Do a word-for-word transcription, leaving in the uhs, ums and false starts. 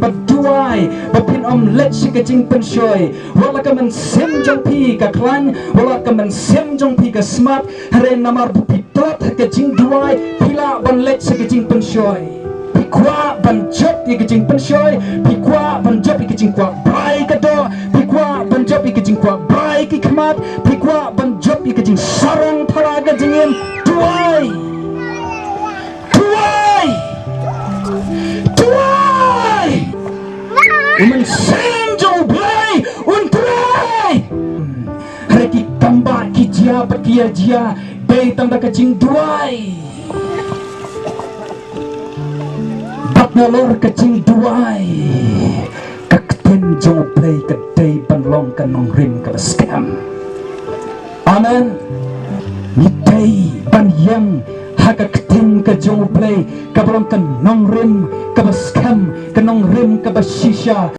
Ba duwai ba phin ym leit sha ka jingpynshoi. Wat la ka mynsiem jong phi ka khlaiñ, wat la ka mynsiem jong phi ka smat, hynrei namar ba phi tlot ha ka jingduwai, phi lah ban leit sha ka jingpynshoi. Phi kwah ban jop ïa ka jingpynshoi, phi kwah ban jop ïa ka jingkwah brai ka doh, phi kwah ban jop ïa ka jingkwah brai ki khmat, phi kwah ban jop ïa ka jingsarong thala ka jingim. Duwai. Duwai! Duwai! U mynsiem jong U Blei un trei. Hynrei ki kam ba ki jia bad ki ïa jia dei tang da ka jingduwai. Bad nalor ka jingduwai, ka ktien jong U Blei ka dei ban long ka nongrim kaba skhem. Amen. Ngi dei ban ïeng ha ka ktien ka jong U Blei kaba long ka nongrim kaba skhem, ka nongrim kaba shisha.